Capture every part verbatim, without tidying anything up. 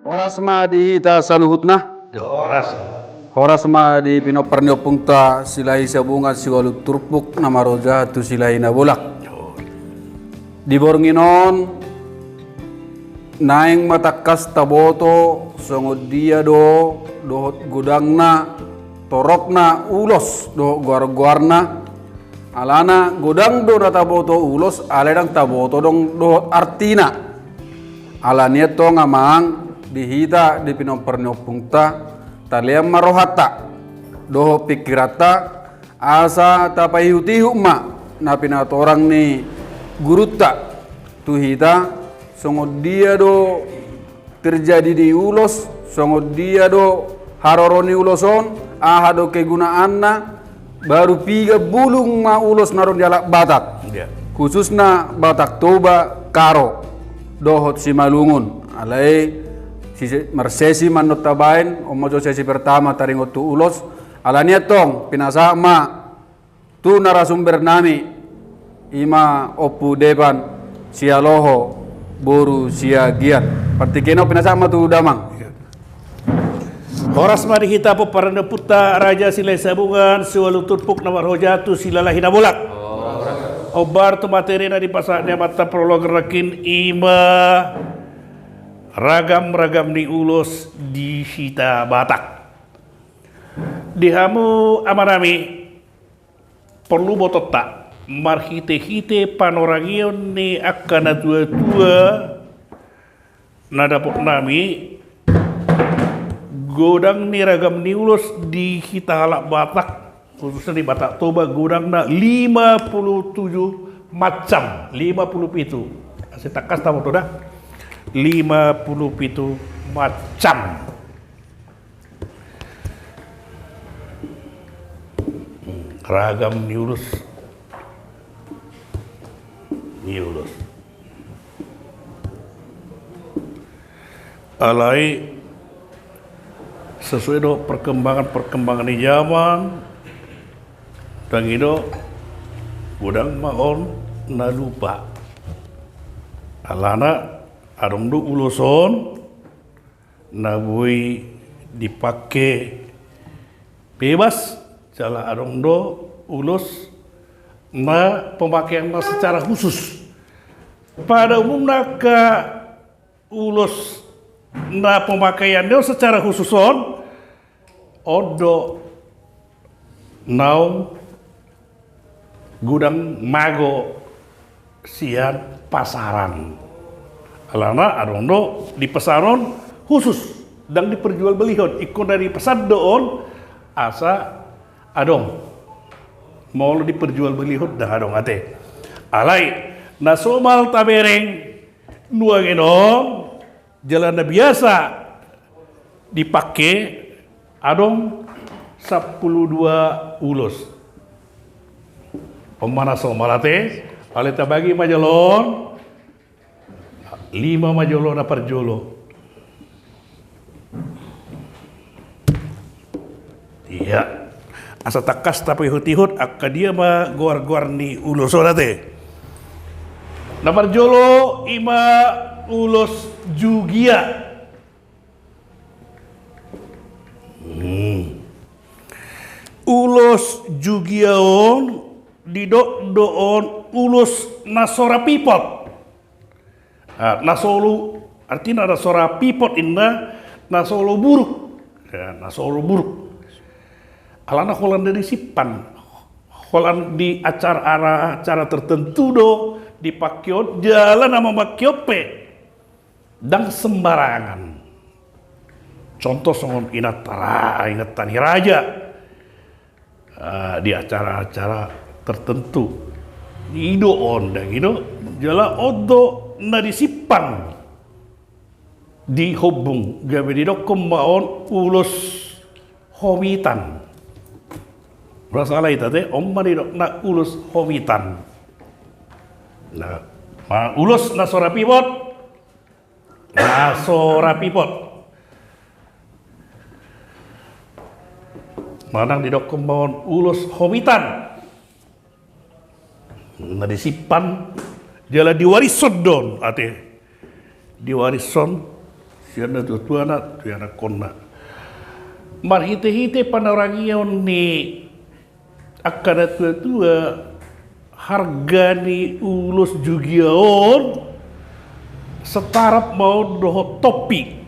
Horas ma di hita saluhutna. Horas. Horas ma di pinompar ni ompungta Silahi Sabungan siualu turpuk na marhojat tu Silahi Nabolak. Di borngin on naeng ma tangkas taboto songon dia do dohot godangna, torokna ulos dohot goar-goarna. Alana godang do na taboto ulos alai ndang taboto do dohot artina. Alani i antong amang, di hita di pinompar ni ompungta, talean ma rohanta dohot pingkiranta, asa tapaihut-ihut ma na pinatorang ni gurunta tu hita, songon dia do terjadi ni ulos, songon dia do haroro ni ulos on, aha do kegunaanna, baru piga bulung ma ulos na adong di halak Batak. Iya. Khususna Batak Toba, Karo dohot Simalungun. Alai sesi, marsesi ma annon tabaen, on ma jo sesi pertama taringot tu ulos. Alani i antong pinasahat ma tu narasumber nami, i ma Ompu Devan Sialoho boru Siagian. Partingkian on pinasahat ma tu damang. Horas ma di hita pomparan ni ompunta Raja Silahi Sabungan siualu turpuk na marhojat tu Silahi Nabolak. Hombar tu materi na dipasahat ni amanta prolog nangkin, i ma ragam-ragam ni ulos di hita Batak. Di hamu amanami, porlu botonta marhite-hite panorangion ni angka na tua-tua na dapot nami, godang ni ragam ni ulos di hita halak Batak, khususna di Batak Toba, godangna lima puluh tujuh macam, lima puluh pitu. Asa tangkas taboto da, lima puluh pitu macam. Ragam ni ulos. Ni ulos. Alai sesuai do perkembangan-perkembangan ni zaman, ndang i do godang ma on na lupa. Alana adong do ulos on na boi dipake bebas, jala adong do ulos na pemakaianna secara khusus. Pada umumna angka ulos na pemakaianna secara khusus on, on do naung godang mago sian pasaran. Alana adong do di pasaran khusus, ndang diperjualbelihon, ingkon na dipesan do on asa adong. Molo diperjualbelihon ndang adong ate. Alai na somal tabereng nuaeng on, jala na biasa dipake adong sampulu dua ulos. On ma na somal ate, alai tabagi ma jolo on, lima ma jolo na parjolo. Iya. Asa tangkas tapaihut-ihut angka dia ma goar-goar ni ulos on ate. Na parjolo i ma ulos jugia. Hmm. Ulos jugia on didok do on ulos na so ra pipot. Ah, na so olo, artina na so ra pipot inna, na so olo buruk. Ya, na so olo buruk. Alana holan na disimpan, holan di acara, acara tertentu do dipake on, jala na mamake on pe ndang sembarangan. Contoh songon inanta ra-, inanta ni raja. Ah, di acara-acara tertentu. I do on, ndang i do. Jala on do na disimpan di hombung, gabe didokkon ma on ulos homitan. Ora sala hita ate, on ma didokna ulos homitan. Nah, ma ulos na so ra pipot, na so ra pipot. Manang didokkon ma on ulos homitan. Na disimpan, jala diwarishon do on ate. Diwarishon sian natuatuana tu ianakhonna. Marhitehite panorangion ni angka natuatua, harga ni ulos Jugia on setaraf ma on dohot topi.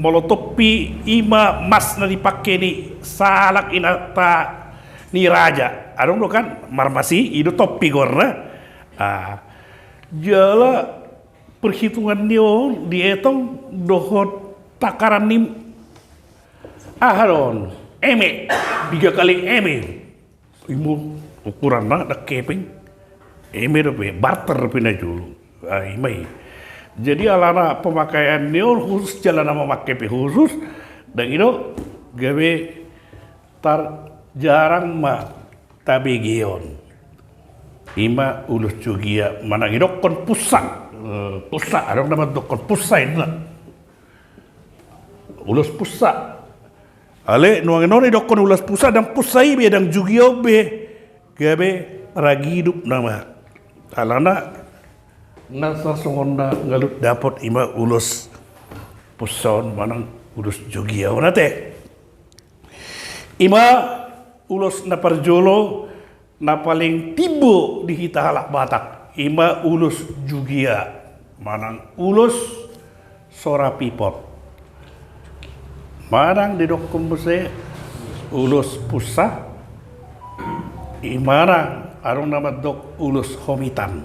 Molo topi i ma mas na dipake ni sahalak inanta ni raja. Adong do kan marmas i, i do topi goarna. Ah, jala perhitungan ni on dietong dohot takaran ni, aha do on, eme, piga kali eme. Ima ukuranna ndang hepeng. Eme dope, barter dope na jolo. Ah, ima i. Jadi alana pemakaian ni on khusus jala na mamake pe khusus, ndang i do gabe tar, jarang ma tabege on. Ima ulos Jugia manang didokkon pussa. Eh, pussa, adong na mandokkon pussa inna. Ulos pussa. Alai nuaeng on didokkon ulos pussa, ndang pussa i be, ndang Jugia on be. Gabe ragi hidup nama. Alana na songon na ngalut dapot ima ulos pussa on manang ulos Jugia on ate. Ima ulos na parjolo na paling timbo di hita halak Batak, ima ulos Jugia manang ulos sorapipot. Manang didokkon muse ulos pussa, i manang adong na mandok ulos homitan.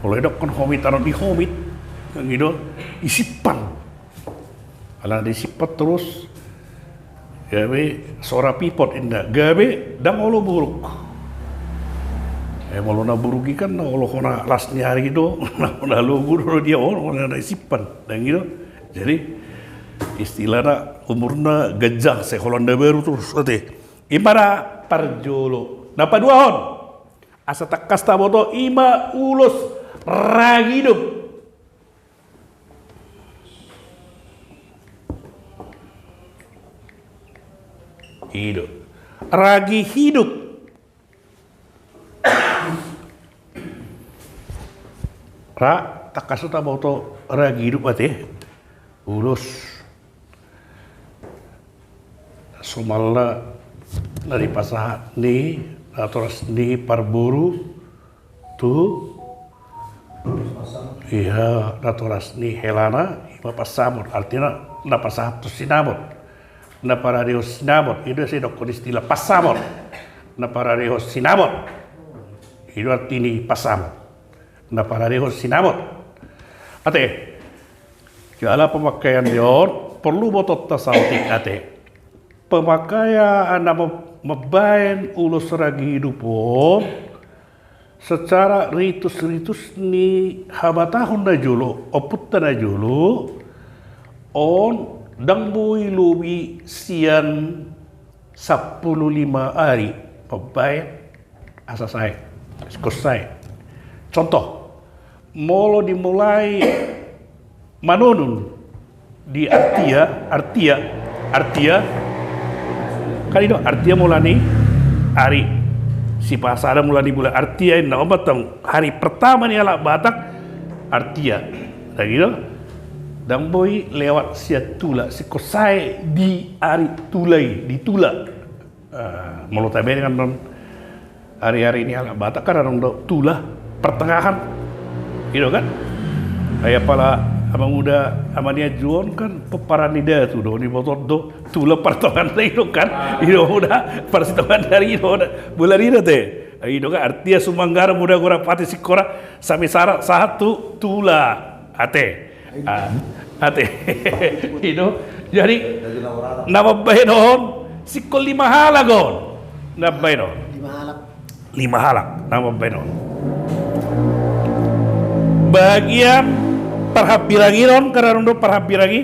Molo didokkon homitan on, di homit, ndang i do, disimpan. Alana disimpan torus gabe sorapipot inna, gabe ndang olo buruk. Eh, molo na buruk i kan na olo hona las ni ari do, na logu do dia on, hona na disimpan, ndang i do. Jadi istilahna umurna ganjang, sai holan na baru torus ate. Ima na parjolo. Na paduahon, asa tangkas taboto, ima ulos ragi hidup. I do. Ragi hidup. Ra, tangkas do taboto ragi hidup ate. Ulos somalna na dipasahat ni natoras ni parboru tu, ia, natoras ni helana, ima pansamot, artina na pasahathon sinamot, na pararehon sinamot, i do sai didokkon istilah pansamot, na pararehon sinamot, i do arti ni pansamot, na pararehon sinamot. Ate, jala pemakaian ni on porlu botonta saotik ate. Pemakaian na mem-, mambaen ulos ragi hidup on secara ritus-ritus ni habatahon na jolo, ompunta na jolo, on ndang boi lobi sian sampulu lima ari mambaen asa sae, sikon sae. Contoh, molo dimulai manonun di artia, artia, artia, kan i do artia mula ni ari, sipasada mula ni bulan, artia inna, on ma antong hari pertama ni halak Batak, artia. Ndang i do, ndang boi lewat sian tula, sikon sae di ari tula i, di tula. Ah, molo tabereng annon ari-ari ni halak Batak kan adong do tula pertengahan. I do kan? Ai apala Amanguda, Amanianju on kan pomparan ni datu do, diboto do tula partongahan, i do kan? I do muda parsitongaan ni ari, i do muda. Bulan i do ate. I do kan, artia sumanggaram muda gora pati singkora sami sara-, sahat tu tula. Ate. Ah, ate. I do. Jadi na mambaen on sikon lima halak on. Na mambaen on. Lima halak. Lima halak na mambaen on. Bagian parhambirang i on, kan adong do parhambirang i.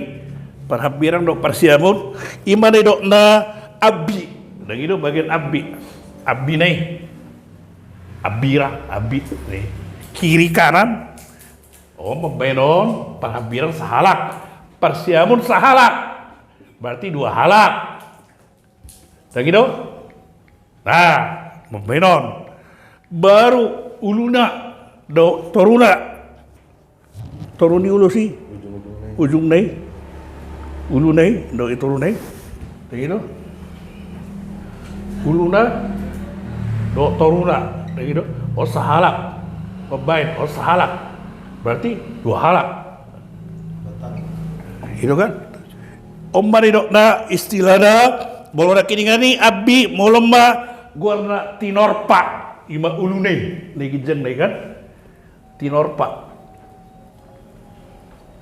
Parhambirang dohot parsiamun. Ima na nidokna ambi. Ndang i do bagian ambi. Ambi na i. Ambira, ambi. Kiri kanan. Oh, mambaen on parhambirang sahalak, parsiamun sahalak, berarti dua halak. Ndang i do? Nah, mambaen on. Baru uluna dohot toruna. Toru ni ulos i. Ujungna i. Uluna i dohot toruna i, dang i do? Uluna dohot toruna, dang i do? On sahalak. Mambaen, on sahalak. Berarti dua halak. I do kan? On ma nidokna istilahna, molo na kiningan i ambi, molo ma goarna tinorpa, i ma uluna i, na di ginjangna i kan? Tinorpa.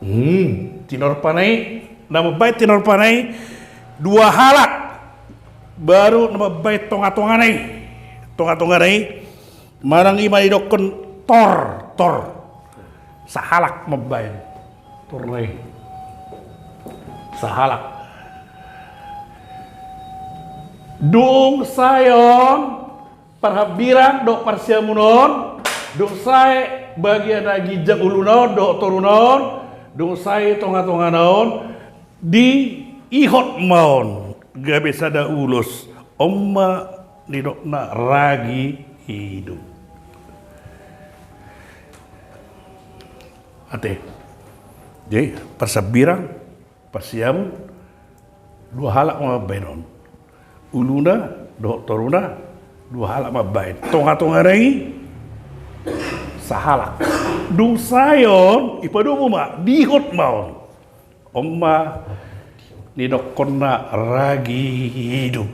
Hmm, tinorpana i, na mambaen tinorpana i, dua halak, baru na mambaen tongatongana i. Tongatongana i, manang i ma nidokkon tor, tor. Sahalak mambaen. Torna i. Sahalak. Dung sae on, parhambirang dohot parsiamun on, dung sae bagian na ginjang uluna on dohot toruna on, dung sae tongatongana on, diihot ma on gabe sada ulos, on ma nidokna ragi hidup. Ate. Jadi, parsambirang, parsiamun, dua halak ma mambaen on. Uluna dohot toruna, dua halak mambaen. Tongatongana i, sahalak. Dung sae on, dipadomu ma, diihot ma on. On ma nidokkonna ragi hidup.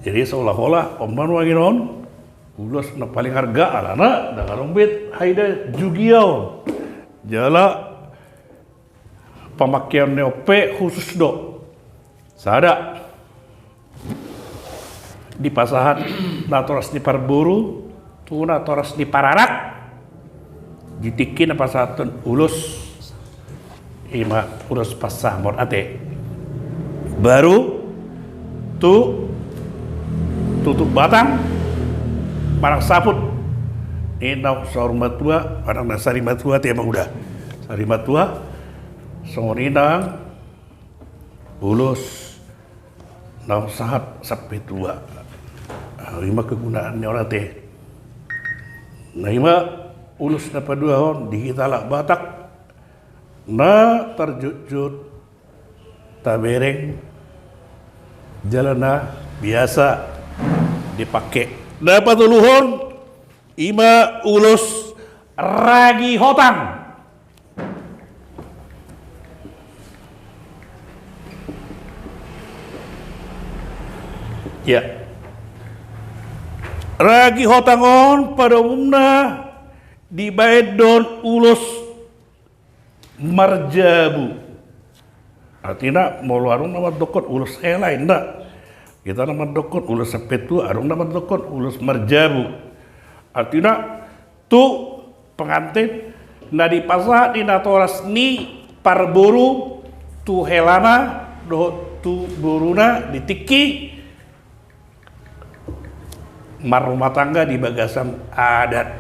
Jadi seolah-olah on ma nuaeng on ulos na paling arga alana ndang adong be taida jugia on. Jala pamakkeon ni on pe khusus do. Sada, dipasahat natoras ni parboru tu natoras ni paranak, di tingki na pasahathon ulos, i ma ulos pansamot ate. Baru tu tutup batang manang saput ni naung saur matua manang na sari matua ate, ma uda sari matua, songon i nang ulos naung sahat sampe tua. Ah, i ma kegunaan ni on ate. Na i ma ulos na paduahon di hita halak Batak na tarjotjot, tabereng, jala na biasa dipake. Na patoluhon i ma ulos ragi hotang. Ya. Ragi hotang on pada umumna dibaen do on ulos marjabu. Artina molo adong na mandokkon ulos hela, inda. Hita na mandokkon ulos sampe tua, adong na mandokkon ulos marjabu. Artina tu pengantin na dipasahat di natoras ni parboru tu helana dohot tu boruna di tingki marrumah tangga di bagasan adat.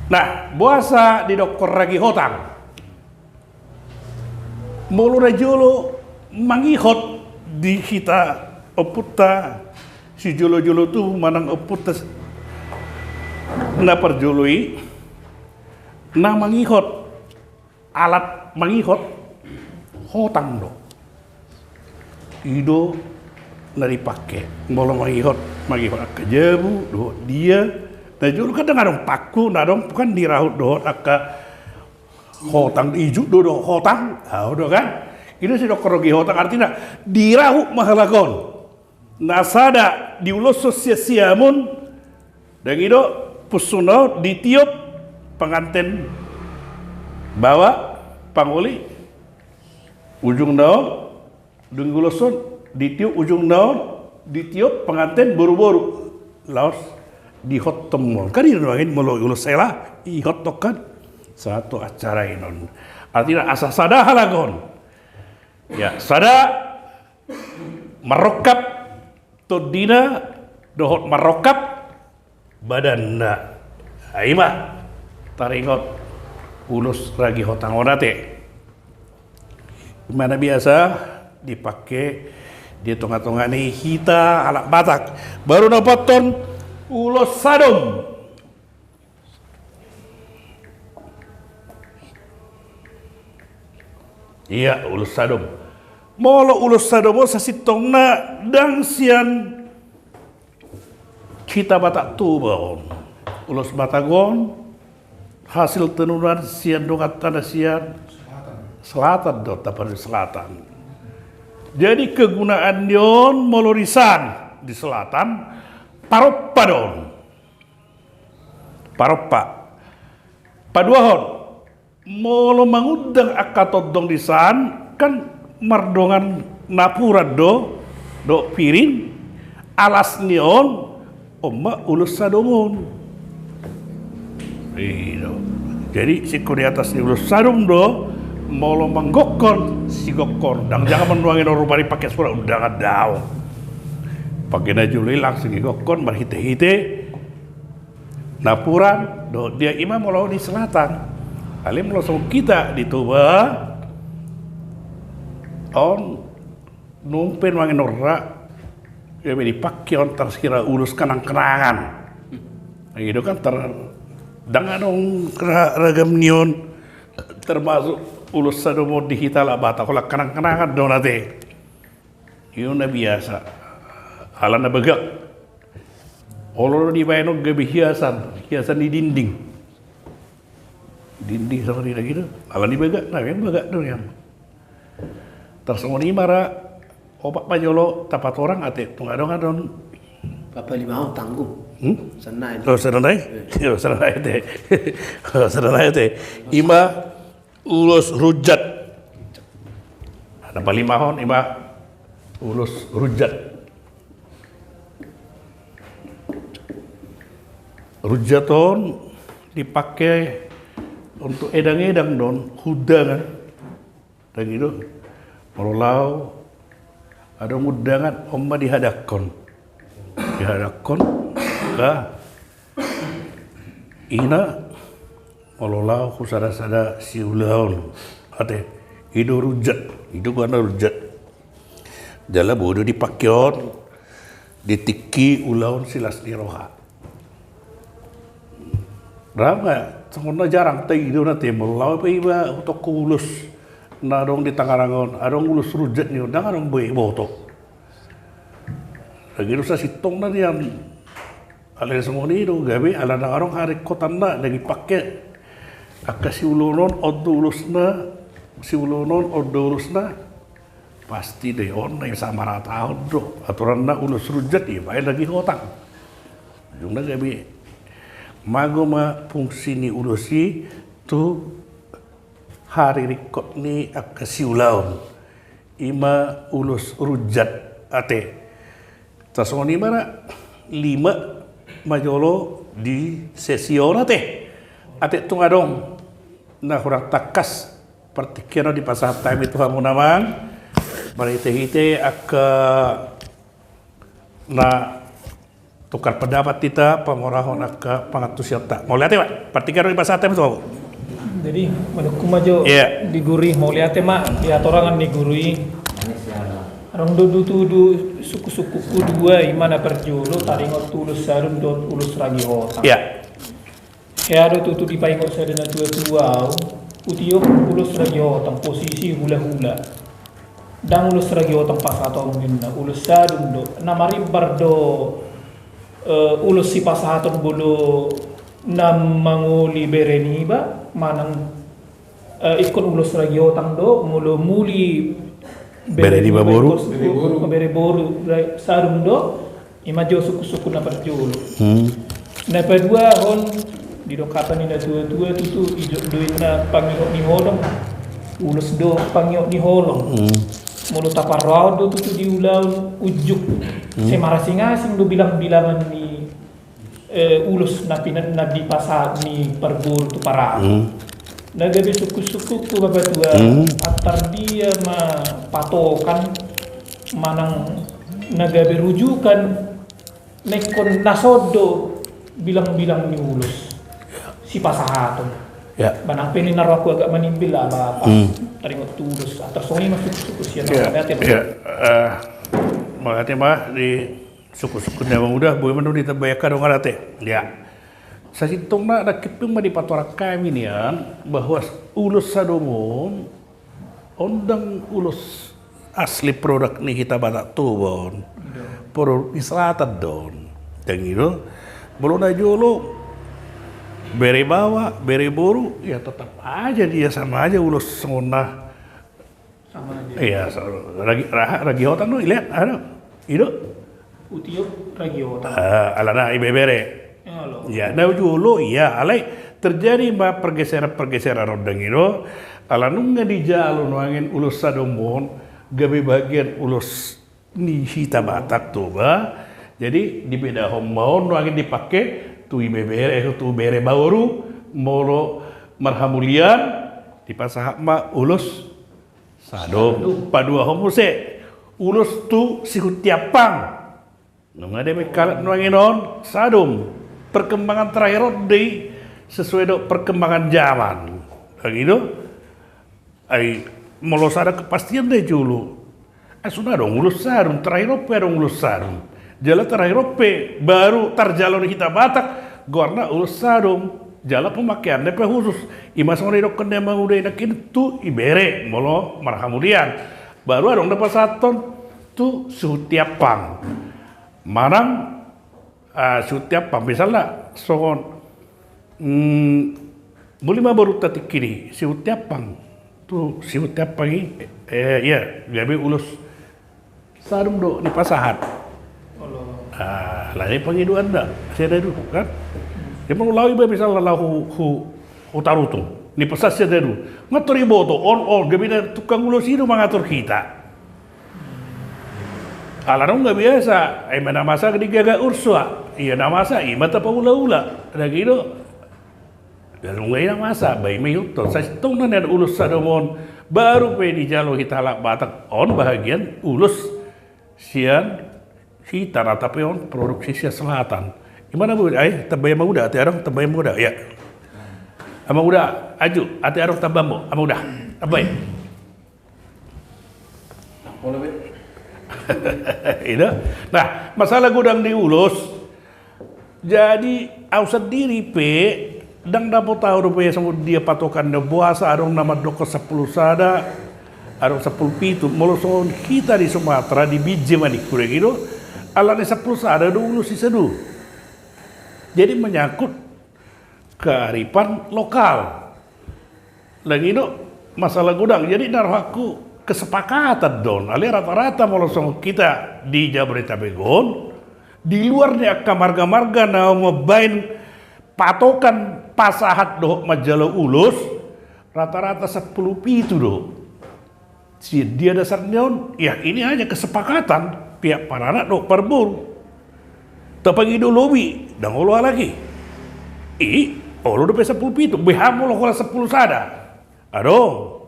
Nah, boasa didokkon ragi hotang? Molo na jolo mangihot di hita ompunta sijolojolo tu manang ompunta na parjolo i, na mangihot, alat mangihot hotang do. I do na dipake molo mangihot, mangihot angka jabu dohot dia. Na jolo kan ndang adong paku, na adong kan dirahut dohot angka hotang, ijuk do dohot hotang, au do kan? I do sidokkon ragi hotang, artina dirahut ma halak on. Na sada diuloshon sian siamun, dang i do, punsukna on ditiop pengantin baoa, pangoli, ujungna on, dung diuloshon ditiop, ujungna on ditiop pengantin boruboru. Laos diihot ma on. Kan i do nuaeng molo ulos hela, iihot do kan. Sahat tu acara i non. Artina asa sada halak on. Ya, sada marrongkap tondina dohot marrongkap badanna. Ai ma taringot ulos ragi hotang on ate. I ma na biasa dipake di tongatonga ni hita halak Batak. Baru na paopathon ulos sadom. Ia, ulos sadom. Molo ulos sadom on sasintongna ndang sian hita Batak Toba on. Ulos Batak on hasil tenunan sian dongan tana sian selatan do, Tapanuli Selatan. Jadi kegunaan ni on molo disan di selatan, parompa do on. Parompa. Paduahon, molo mangundang angka tondong disan, kan mardongan napuran do, dohot piring, alas ni on, on ma ulos sadom on. I do. Jadi, singkop di atas ni ulos sadom do, molo manggokhon, sigokhon. Ndang jangan nuaeng on rupani pake surat undangan, daong. Pake na jolo i langsung igokhon, marhite-hite napuran, dohot dia, i ma molo di selatan. Alai molo songon hita di Toba, on, nunga pe nuaeng on ra, gabe dipake on tarsongon ulos kenang-kenangan. I do kan tar-, ndang adong ra-, ragam ni on, termasuk ulos sadom on di hita halak Batak, holan kenang-kenangan do on ate. I do na biasa. Ala na bagak. Olo do dibaen on gabe hiasan, hiasan ni dinding. Dinding songon i lagi do. Ala ni bagak, na memang bagak do nian. Tarsongon i ma ra, opat ma jolo tapatorang ate, tung adong adong. Papalimahon tanggung. Hmm? Sannai. Oh, sannai? Iya. Iya, sannai ate. Oh, sannai ate. I ma ulos rujat. Na palimahon, i ma ulos rujat. Rujat on dipake untuk edang-edang do on, undangan. Ndang i do. Molo laho adong undangan, on ma dihadangkon. Dihadangkon, ka. I na molo laho hu sada-sada siulaon. Ate, i do rujat, i do goarna rujat. Jala boi do dipake on di tingki ulaon silas ni roha. Ra nga, songon na jarang taida on ate, molo laho pe iba hutokhon ulos na adong di Tangerang on, adong ulos rujat ni on, ndang adong be iboto. Lagi do sasintongna nian. Alai songon i do gabe, ala ndang adong haringkotanna, ndang dipake angka siulaon on, on do ulosna, siulaon on, on do ulosna. Pasti do i on na i, samarata on do. Aturanna ulos rujat i, baen lagi hotang. Ujungna gabe mago ma fungsi ni ulos i tu hari ringkot ni angka siulaon. I ma ulos rujat ate. Tarsongon i ma ra, lima ma jolo di sesi on ate. Ate tung adong na hurang tangkas partingkian on dipasahat hami tu hamuna amang. Marhite-hite angka na tukar pendapat hita, pangorahon angka pangantusionta. Mauliate ma, partingkian on dipasahat hami tu hamu. Jadi, manungkun ma jo. Iya. Di guru i, mauliate ma di hatorangan ni guru i. Adong do tutu sungkun-sungkunhu dua, i ma na parjolo taringot tu ulos sadom dohot ulos ragi hotang. Iya. Hea do tutu dipaingot sada na tua-tua au, hutio ulos ragi hotang posisi hula-hula. Ndang ulos ragi hotang pasahaton ninna, ulos sadom do. Na marimbar do, eh, ulos sipasahaton molo na mangoli bere niba, manang, eh, ingkon ulos ragi hotang do, molo muli bere niba boru. Bere boru, ra-, sadom do. I ma jo sungkun-sungkun na parjolo. Hmm. Na paduahon, didok hata ni na tua-tua tutu, ijuk do inna pangihot ni holong. Ulos do pangihot ni holong. Hmm. Molo taparrohahon do tutu di ulaon unjuk. Hmm. Sai marasing-asing do bilang-bilangan ni, eh, ulos na pina-, na dipasahat ni parboru tu parau. Hmm. Na gabe sungkun-sungkunhu ma patua, hmm, antar dia ma patokan manang na gabe rujukan, na ingkon na son do bilang-bilang ni ulos sipasahaton. Ya. Manang pe ninna rohangku agak manimbil ala, hmm, taringot tu ulos. Antar songon i ma sungkun-sungkun sian, ya, mauliate ma. Ya, eh, mauliate ma di sungkun-sungkun ni amang uda, boi ma nian ditambai angka dongan ate. Ya. Sasintongna nangkin pe ma dipatorang hami nian, bahwa ulos sadom on On ndang ulos asli produk ni hita Batak Toba on. Produk ni selatan do on. Ndang i do. Molo na jolo bere baoa, bere boru, ya tetap aja dia sama aja ulos songon na. Sama aja. Iya, so, ragi, raha, ragi hotan do, ilean, anu, i do. Utiop ragi hotan. Ah, alana ibebere. Ya, na jolo, iya, alai terjadi ma pergeseran-pergeseran on, ndang i do. Ala nunga dijalo nuaeng ulos sadom on gabe bagian ulos ni hita Batak Toba. Jadi dibedahon ma on nuaeng dipake tu ibebere, tu bere boru, molo marhamulian dipasahat ma ulos sadom. Paduahon muse ulos tu sihuntiampang. Nunga dibaen halak nuaeng on sadom. Perkembangan terakhir on do i sesuai do perkembangan zaman. Ndang i do. Ai molo sada kepastian do i jolo. Ai songon adong ulos sadom, terakhir on pe adong ulos sadom. Jala terakhir on pe baru tarjalo di hita Batak goarna ulos sadom. Jala pemakeanna pe khusus. I ma songon na didokkon ni amang uda i nangkin tu ibere molo marhamulian. Baru adong na pasahathon tu sihuntiampang. Manang, ah, sihuntiampang, misalna songon, mm, muli ma borunta tingki i, sihuntiampang. Tu sihuntiampang i, eh, iya, gabe ulos sadom do dipasahat. Ah, alai pangidoanna sian dainang kan. Jadi molo laho iba misalna laho hu, hu, hu Tarutung, dipasahat sian dainang. Nga tor diboto on, on gabe na tukang ulos i do mangatur hita. Ala nunga biasa, ai ma na masa di gaga ursua, ia na masa i ma tapaulaula, ndang i do. Jala nunga i na masa, baen ma i hutton. Sai tong na nian ulos sadom on, baru pe dijalo hita halak Batak on bahagian ulos sian hita na tape on produksi sian selatan. I ma na bu, ai tambai amang uda, ate adong tambai amang uda, ya. Amang uda, aju, ate adong tambai amang uda, tambai. I do. Nah, masalah godang di ulos. Jadi au sandiri pe ndang dapot au dope songon dia patokanna, boasa adong na mandokkon sampulu sada, adong sampulu pitu. Molo songon hita di Sumatera, di Binjai ma ningku, ndang i do. Alana sampulu sada do ulos i sadun. Jadi menyangkut kearifan lokal. Ndang i do masalah godang. Jadi na rohangku kesepakatan do on. Alai rata-rata molo songon hita di Jabodetabek on, di luar ni angka marga-marga na mambaen patokan pasahat dohot manjalo ulos, rata-rata sampulu pitu do. Sian dia dasarna on? Ya, ini hanya kesepakatan pihak paranak dohot parboru. Tapangido lobi, ndang olo halak i. I, olo dope sampulu pitu, beha molo holan sampulu sada. Adong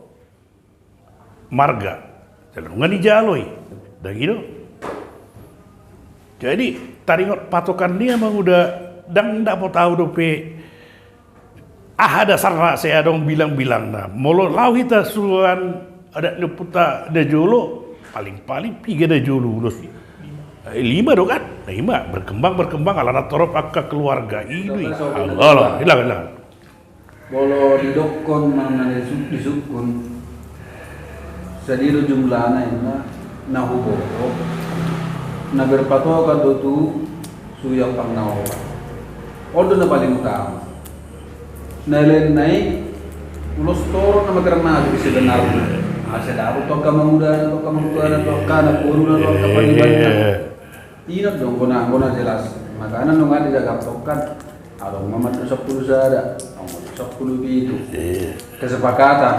marga, jala nunga dijalo i. Ndang i do. Jadi taringot patokan ni amang uda, ndang dapot au dope aha dasarna, sai adong bilang-bilangna. Molo laho hita suan adat ni ompunta na jolo, paling-paling piga na jolo ulos i? Eh, lima do kan? Lima, berkembang, berkembang, alana torop angka keluarga i do i. Olo, olo, hilang, hilang. Molo didokkon manang na disu-, disungkun, sadia do jumlahna inna na huboto na berpatokan do tu suhi ampang na opat. On do na paling utama. Na lainna i ulos toru nama termasuk sebenarna. Asa dapot tu angka amang udana, tu angka amang tuana, tu angka anak boruna, tu angka paribanna. Inot do, nggona, nggona jelas. Makana nunga dijaga patokan. Adong ma mantu sampulu sada, adong ma mantu sampulu pitu. Kesepakatan.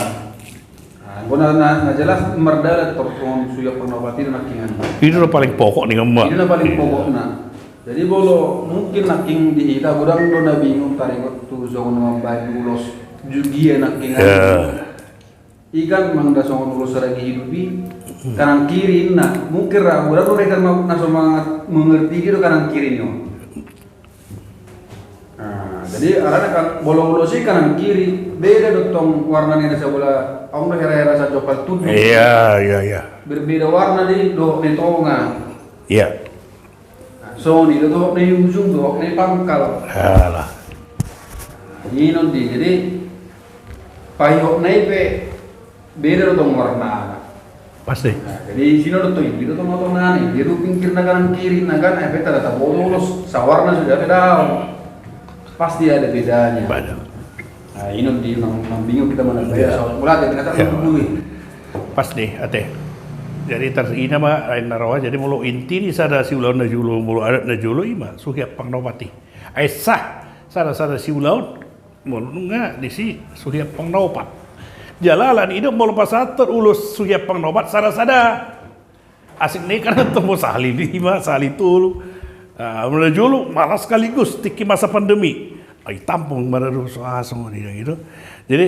Nah, nggona na, na jelas mardalan tor songon suhi ampang na opat i do nangkiningan. I do na paling pokok ningan ma. I do na paling pokokna. Jadi molo mungkin nangkin di hita godang do na bingung taringot tu songon na mambaen ulos jugia nangkiningan. I kan mangda songon ulos ragi hidup i, kanan kiri inna. Mungkin ra godang do hita na so mangat mengerti i do kanan kiri ni on. Nah, jadi alana kan molo ulos i kanan kiri, beda do tong warna ni na sabola, adong do hera-hera sajopal tundu. Iya, iya, iya. Berbeda warna di dohot ni tonga. Iya. Nah, songon i do dohot ni ujung, dohot ni pangkal. Alah. Inot di, jadi paihotna i pe Beda do tong warnana. Pasti. Nah, jadi isi na do tong, beda tong warnana. Dia do pinggirna kanan kiri, na kan, eh, beta data bodoh, sawarna sudah beda. Pasti ada bedanya. Banyak. Nah, ini di nang, nang bingung kita mana beda. Iya. Soal bola, kita kan. Iya. Dulu. Pas deh, ate. Jadi terus ini mah lain na roa, jadi molo inti ni sada siulaon na jolo, molo adat na jolo ima, suhi ampang na opat i. Ai sah, sada-sada siulaon, molo nunga disi suhi ampang na opat. Jala alani i do molo pasahathon ulos suhi ampang na opat, sada-sada. Asing ni kan tong sahali lima, sahali tolu. Ah, molo na jolo, malah sekaligus, tingki masa pandemi. Ai tampung maradu so asong ni gitu. Jadi,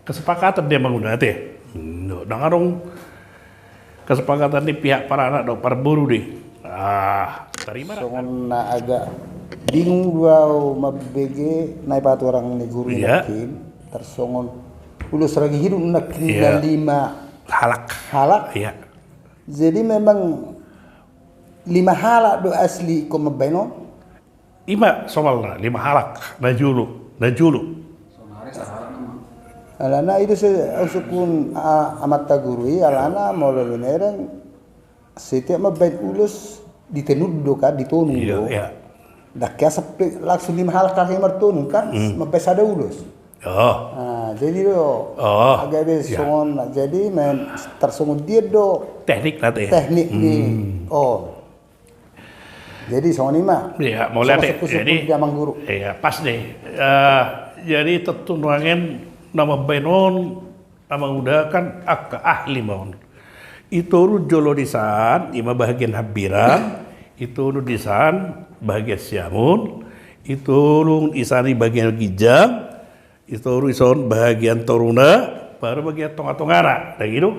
kesepakatan dia mangundang ate. Hmm, ndang adong kesepakatan ni pihak paranak dohot parboru deh. Ah, tarima ra. Songon na agak bingung do au mambege na i patuarang ni guru i. Iya. Nangkin, tarsongon ulos ragi hidup nangkin. Iya. Na lima halak. Halak. Iya. Jadi memang lima halak do asli ingkon mambahen on. Ima somalna, lima halak, na jolo, na jolo. Alana i do se, usungkun, a-, amanta guru i, alana molo binereng, setiap mambahen ulos, ditenun do kan, ditonung do. Iya, iya. Ndang hea sampe langsung lima halak, halak i martonung kan, mambahen sada ulos. Oh. Ah, jadi do, oh, agak be songon, jadi main tarsongon dia do. Teknik na ate. Teknik ni. Hmm. Oh. Jadi songon i ma. Iya, molo ate. Jadi, dia mangguru. Iya, pas deh. Eh, jadi tontu nuaeng na mambahen on, na mangudakan angka ahli ma on. I toru jolo disan, ima bahagian hambirang, i tolu disan, bahagian siamun, i tolu disan i bahagian ginjang, i toru dison bahagian toruna, baru bahagian tonga-tongana. Ndang i do.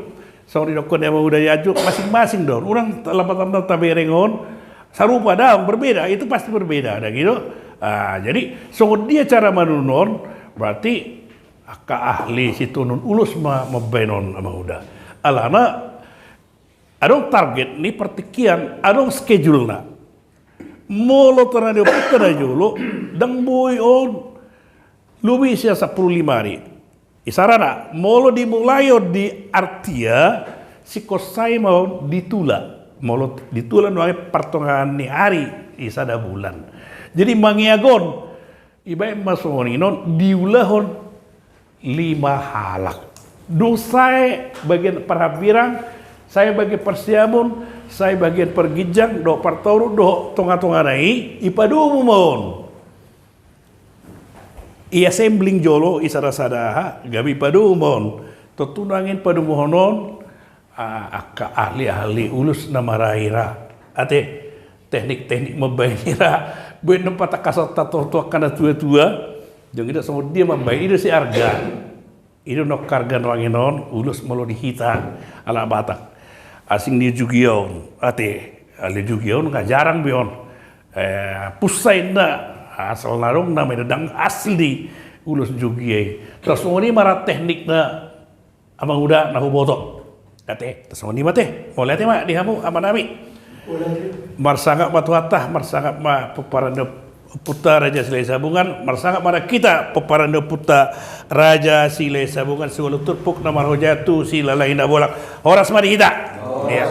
Songon didokkon ni amang uda i ajo, masing-masing do. Unang lapatanna tabereng on, sarupa daong, berbeda, itu pasti berbeda. Ndang i do. Ah, jadi songon dia cara manunun on, berarti angka ahli sitonun ulos ma mambahen on amang uda. Alana adong target ni partingkian, adong schedule-na. Molo tona ni ompunta na jolo, ndang boi on lobi sian sampulu lima ari. Isarana, molo dimulai on di Artia, singkon sae ma on di Tula. Molo di Tula nuaeng partongaan ni ari, i sada bulan. Jadi mangeagon, ibaen ma songon i non diulahon lima halak. Dung sae bagian parhambirang, sae bagian parsiamun, sae bagian parginjang, dohot partoru, dohot tonga-tongana i, ipadomu ma on. I assembling jolo, i sada-sada aha, gabe ipadomu ma on. Tontu nuaeng padomuhon on, ah, angka ahli-ahli ulos na maraira. Ate, teknik-teknik mambahen ira. Boi na patangkasonta tu angka na tua-tua. Dung i do songon dia mambahen, i do si arga. I do na angka arga nuaeng on, ulos molo di hita, halak Batak. Asing ni Jugia on, ate, ahli Jugia on, nga jarang be on. Eh, pusat inna, asal na adong na medadang asli ulos Jugia i. Tarsongon i ma ra teknikna, amang uda na huboto. Ate, tarsongon i ma ate. Mauliate ma di hamu amanami. Marsangap ma Tuhanta, marsangap ma pomparan ni ompunta Raja Silahi Sabungan, marsangap ma nang hita pomparan ni ompunta Raja Silahi Sabungan, siualu turpuk na marhojat tu Silalahi Nabolak. Horas ma di hita. Horas. Iya.